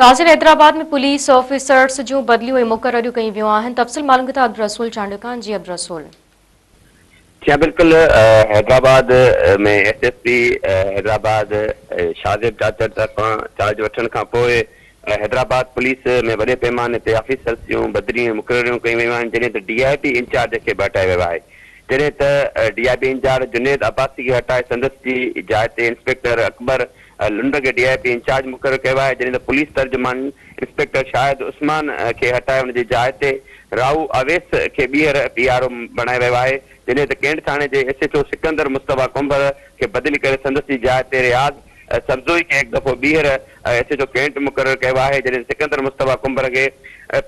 تاثر Hyderabad ۾ police officers جون بدليون ۽ مقرريون ڪيون ويون آهن، تفصيل معلوم ڪندا عبدالرسول چانڊيو کان، جي عبدالرسول. جي ها بلڪل Hyderabad ۾ S S P Hyderabad Shahzeb Chachar طرفان چارج وٺڻ کان پوء حيدرآباد پوليس ۾ وڏي پيماني تي آفيسرز جون بدليون ۽ مقرريون ڪيون ويون آهن جڏهن ته ڊي I بي انچارج کي به هٽايو ويو آهي جڏهن ته D I B incharge Junaid Abbasi کي هٽائي سندس جي جاء تي انسپيڪٽر اڪبر لنڊ کي ڊي I P incharge مقرر ڪيو آهي، جڏهن ته پوليس ترجمان انسپيڪٽر شاهد عثمان کي هٽائي ان جي جاء تي رائو اويس کي ٻيهر پي آر او بڻايو ويو آهي، جڏهن ته ڪينٽ ٿاڻي جي S H O Sikandar Mustafa Kumbhar کي بدلي ڪري سندس جي جاء تي رياض سبزوئي کي هڪ دفعو ٻيهر ايس ايڇ او ڪينٽ مقرر ڪيو آهي، جڏهن ته سڪندر مصطفيٰ ڪنڀر کي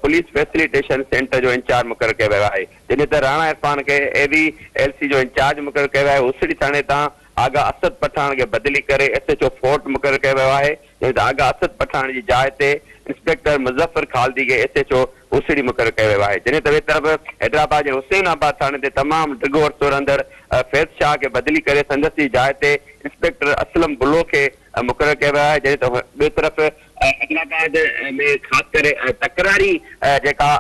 پوليس فيسليٽيشن سينٽر جو انچارج مقرر ڪيو ويو آهي، جڏهن ته راڻا عرفان کي اي وي ايل سي جو انچارج مقرر ڪيو ويو آهي، هوسڙي ٿاڻي تان آغا اسد پٺاڻ کي بدلي ڪري ايس ايڇ او فورٽ مقرر ڪيو ويو آهي، جڏهن ته آغا اسد پٺاڻ جي جاء تي انسپيڪٽر مظفر خالدي کي ايس ايڇ او هوسڙي مقرر ڪيو ويو آهي، جڏهن ته ٻئي طرف حيدرآباد جي حسين آباد ٿاڻي تي تمام ڊگهو عرصو رهندڙ فيض شاهه کي بدلي ڪري سندس جي جاء تي انسپيڪٽر اسلم بلو کي مقرر ڪيو ويو آهي، جڏهن ته ٻئي طرف حيدرآباد ۾ خاص ڪري تڪراري جيڪا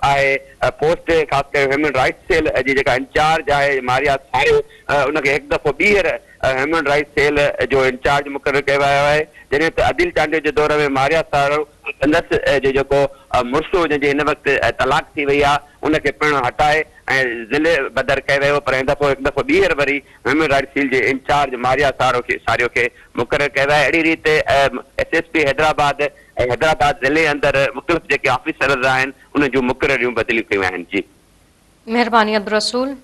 آهي پوسٽ خاص ڪري هيومن رائٽس سيل جي جيڪا انچارج آهي ماريا ساريو ان کي هڪ دفعو ٻيهر هيومن رائٽس سيل جو انچارج مقرر ڪيو ويو آهي جڏهن ته عديل چانڊيو جي دور ۾ ماريا ساريو سندس جو جيڪو مڙس هو جنهن جي هن وقت طلاق ٿي وئي آهي ان کي پڻ هٽائي ۽ ضلعي بدر ڪيو ويو پر هن دفعو هڪ دفعو ٻيهر وري هيومن رائٽس سيل جي انچارج ماريا ساريو کي مقرر ڪيو آهي اهڙي ريت S S P Hyderabad ۽ Hyderabad ضلعي اندر مختلف جيڪي آفيسرز آهن انهن جون مقرريون بدليون ڪيون آهن جي. مهرباني عبدالرسول.